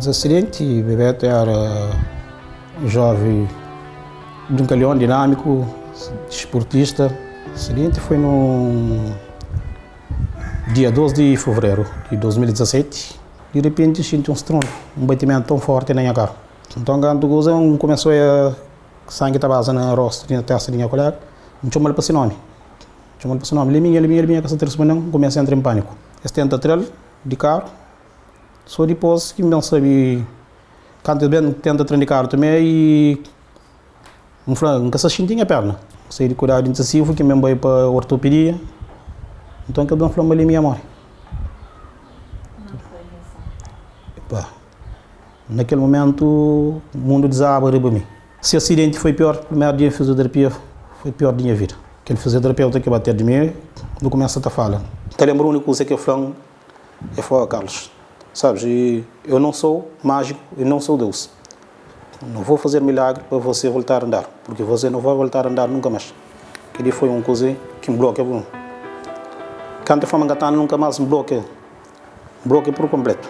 Es asidenti, Bebeto era un jovem brincalhão, dinâmico, desportista. Acidente foi no dia 2 de fevereiro de 2017. De repente senti um estrondo, um batimento tão forte na minha carro. Então, quando coisa, um começou a sangue estava na rosto, na testa da minha colega, me chamou para esse nome. Chamou para esse nome. Liminha, liminha, liminha, que essa respondendo, começa a entrar em pânico. Eles tenta trazer de carro, só depois que me sabe, quando eu tenta trazer de carro também, e me falou, nunca se sentia a perna. Saí de cuidado intensivo, que me veio para ortopedia. Então, que eu falou, ali minha morre. Epá, naquele momento, o mundo desaba riba mim. Se acidente foi pior, primeiro dia de fisioterapia foi pior da minha vida. Aquele fisioterapeuta que bateu de mim, no começo a fala. Te lembro a única coisa que eu falo, é falar, Carlos, sabes, eu não sou mágico e não sou Deus. Não vou fazer milagre para você voltar a andar, porque você não vai voltar a andar nunca mais. Aquele foi uma coisa que me bloqueia. Quando eu falo nunca mais me bloqueia, bloqueia por completo.